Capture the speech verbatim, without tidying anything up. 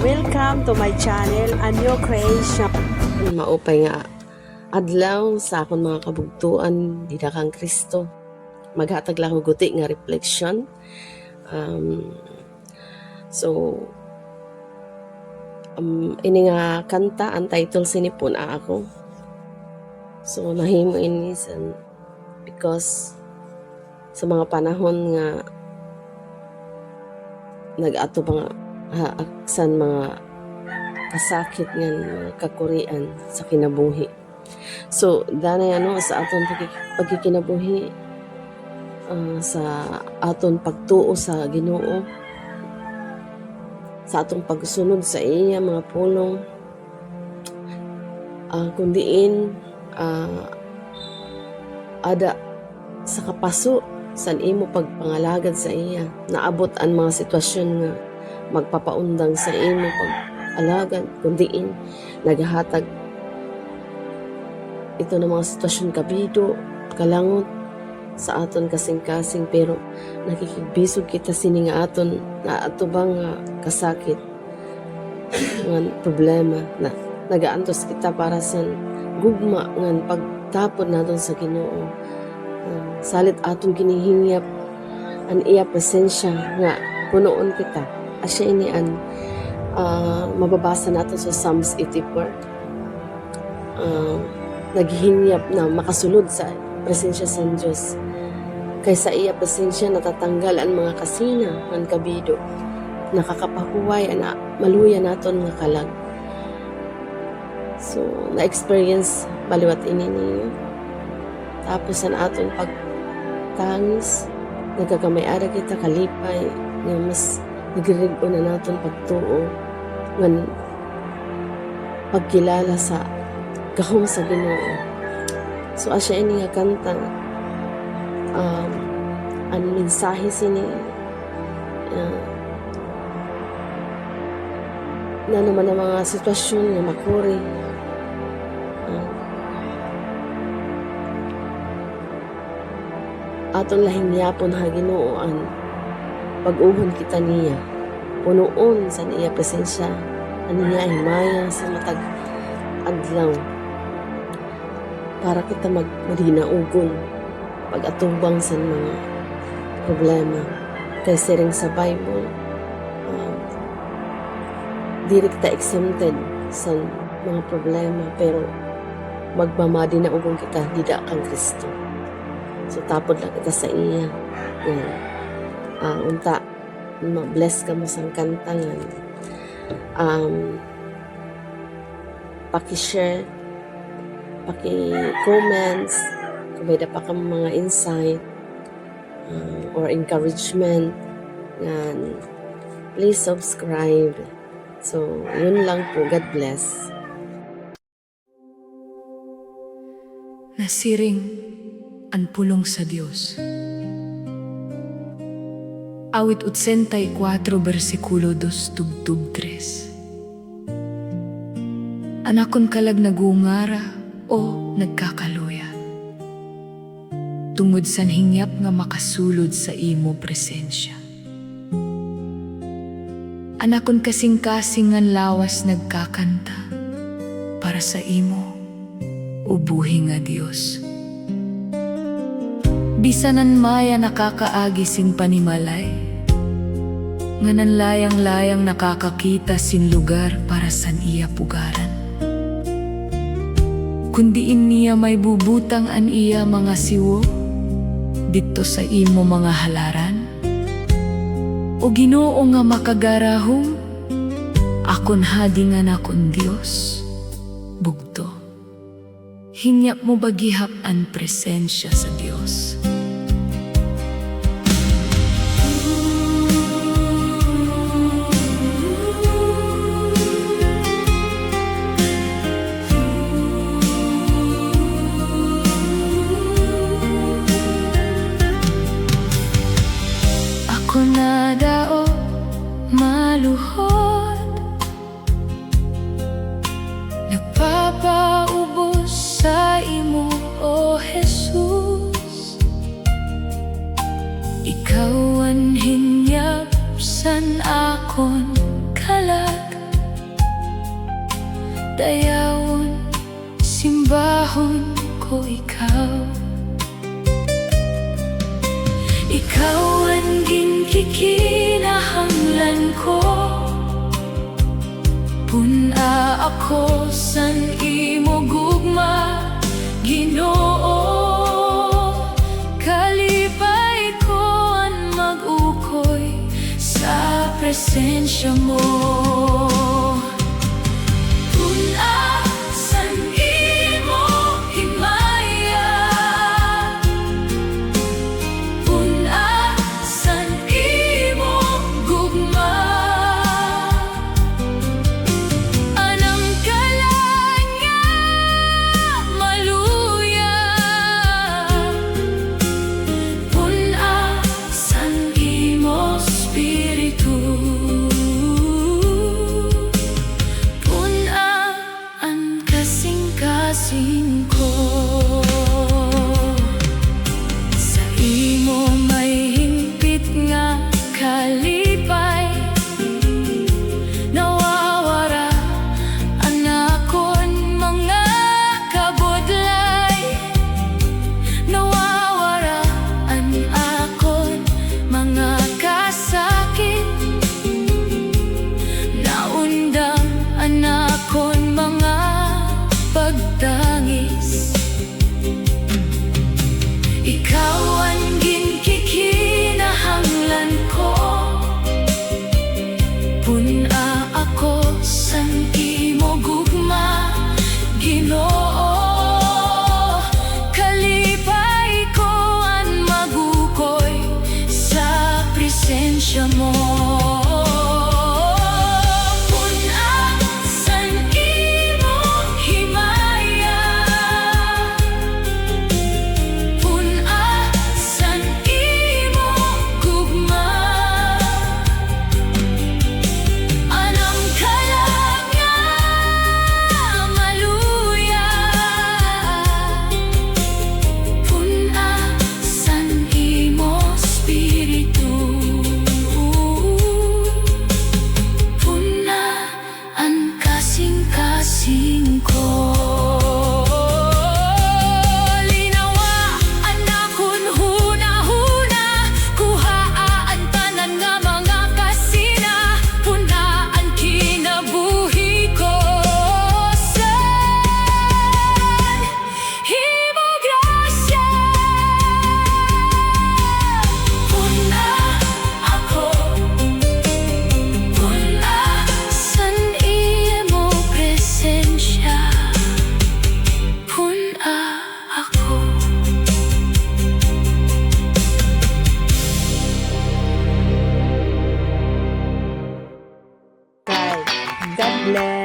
Welcome to my channel, A New Creation. Maupay nga adlaw sa akon mga kabugtoan dida kan Kristo. Maghatag la ako guti nga reflection. Um, so, um, ini nga kanta, an title sini Pun-a Ako. So, nahimo ini san because sa mga panahon nga nag-atubang ha, san mga kasakit ngan mga kakurian sa kinabuhi. So, danay ano, sa aton pagki-, pagkikinabuhi, ah, sa aton pagtuo sa Ginoo, sa aton pagsunod sa iya mga pulong, ah, kon diin, ah, ada sa kapaso san imo pagpangalagad sa iya. Naabot an mga sitwasyon nga magpapaundang sa imo pag-alagad, kon diin naghahatag ito nga mga sitwasyon kabido, kalangot sa aton kasingkasing, pero nakikigbisog kita sini nga aton naatubang nga kasakit ngan problema, na nagaantos kita para san gugma ngan pagtapod naton sa Ginoo. Ah, salit aton ginihingyap an iya presensya nga punoon kita. Asya ini an, ah, mababasa naton sa Psalms eighty-four. Ah, naghihingyap na makasulod sa presensya san Dios. Kay sa iya presensya natatanggal an mga kasina ngan kabido. Nakakapahuway an a-, maluya naton nga kalag. So, na-experience ba liwat ini niyo? Tapos an aton pagtangis, nagkakamay-ada kita kalipay nga mas nagririg-on an aton pagtuo ngan pagkilala sa gahom sa Ginoo. So, asya ini nga kanta, um, an mensahe sini, ah, nano man an mga sitwasyon nga makuri, ah, aton la hingyapon ha Ginoo an pag-uhon kita niya. Punoon san iya presensya an iya himaya sa matag adlaw para kita mag-, madinaugon pag-atubang san mga problema. Kay siring sa Bible, ah, diri kita exempted san mga problema, pero magmamadinaugon kita dida kan Kristo. So, tapod la kita sa iya. Yan. Ah, unta, ma-bless kamo san kanta ngan, um, paki-share, paki-comments, kon may-ada pa kamo mga insight, um, or encouragement, ngan please subscribe. So, yun lang po. God bless. Nasiring an pulong sa Dios. Awit otsenta y kuwatro, bersikulo dos tubtob tres. An akon kalag nagungara, O nagkakaluya, tungod san hingyap nga makasulod sa imo presensya. An akon kasingkasing ngan lawas nagkakanta para sa imo, O buhi nga Dios. Bisan an maya nakakaagi sin panimalay, ngan an layang-layang nakakakita sin lugar para san iya pugaran. Kon diin niya maibubutang an iya mga siwo didto sa imo mga halaran? O Ginoo nga makagarahum, akon hadi ngan akon Dios, bugto. Hingyap mo ba gihap an presensya sa Dios? Ako nadaog maluhod, nagpapaubos sa imo, O Jesus. Ikaw an hingyap san akon kalag, Dayawon, simbahon ko ikaw. Ikaw an ginkikinahanglan ko. Pun-a ako san imo gugma, Ginoo. Kalipay ko an mag-ukoy sa presensya mo. Pun-a san imo himaya, pun-a san imo gugma, an an kalag nga maluya. Pun-a san imo Espiritu, pun-a an kasingkasing ko. Sa imo may hingpit nga kalipay, nawawara an akon mga kabudlay. Nawawara an akon mga kasakit, naundang an akon mga pagtangis. Ikaw an ginkikinahanglan ko. Pun-a ako san imo gugma, Ginoo. Kalipay ko an mag-ukoy sa presensya mo. Pun-a san imo himaya, pun-a san imo gugma, an an kalag nga maluya. Pun-a san imo Espiritu, pun-a an kasingkasing ko. Linawa an akon hunahuna, kuhaa an tanan nga mga kasina, pun-a an kinabuhi ko san imo grasya. Pun-a ako, pun-a san imo presensya, pun-a ako. Bye. God bless.